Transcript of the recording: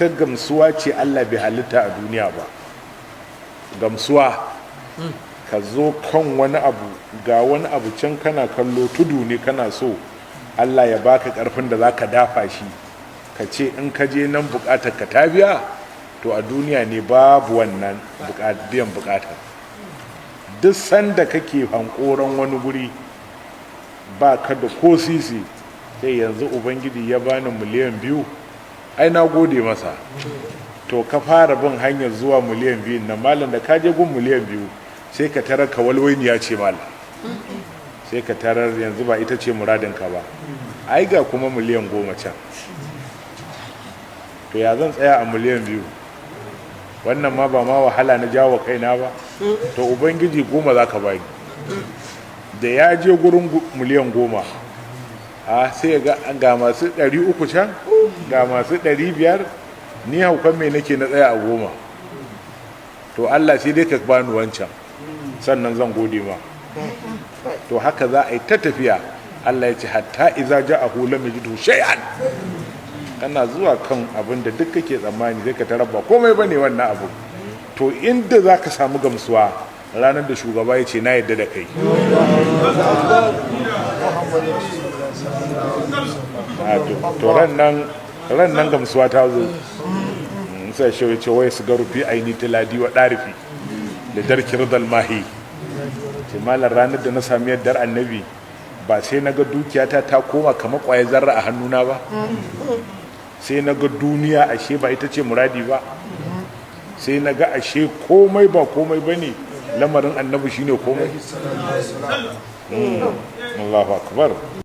Ita gamsuwa ce Allah bai halitta a duniya ba. Gamsuwa, ka zo kan wani abu, ga wani abu can kana kallo, tudu ne, kana so Allah ya baka karfin da zaka dafa shi, ka ce in ka je nan bukatar ka ta biya. To a duniya ne babu wannan biyan bukatar. Duk sanda kake hankoron wani guri, ba ka da ko sisi, sai yanzu Ubangiji ya bani 2 miliyan, ai na gode masa. To ka fara bin hanyar zuwa 2 miliyan na, malam, da ka je gun 2 miliyan sai ka tarar ka walwainiya ce, malam. Sai ka tarar yanzu ba ita ce muradinka ba, ai ga kuma 10 miliyan can. To ya zan tsaya a 2 miliyan? Wannan ma ba ma wahala na jawo kaina ba. To Ubangiji, 10 za ka bani. Da ya je gurin 10 miliyan, a sai ga masu 300 can, ga masu 500, ni haukan mai nake na tsaya a 10? To Allah, sai dai ka bani wancan, sannan zan gode ma. To haka za a yi ta tafiya. Allah ya ce hatta iza ja'ahu lam yajidhu shay'an. Kana zuwa kan abin da duk kake tsammani, zai ka tarar ba komai bane wannan abu. To inda za ka samu gamsuwa, ranar da shugaba ya ce na yadda da kai. To ran nan gamsuwa ta zo. Sai shi ya ce wai su ga rufi aini tiladi wa ɗarifi da darki ridal mahi. Ce malar, ranar da na sami yardar Annabi, ba sai na ga dukiyata ta koma kamar kwaye zarra a hannuna ba. Sai na ga duniya ashe ba ita ce muradi ba. Sai na ga ashe komai ba komai ba ne, lamarin Annabi shine komai. Allahu akbar.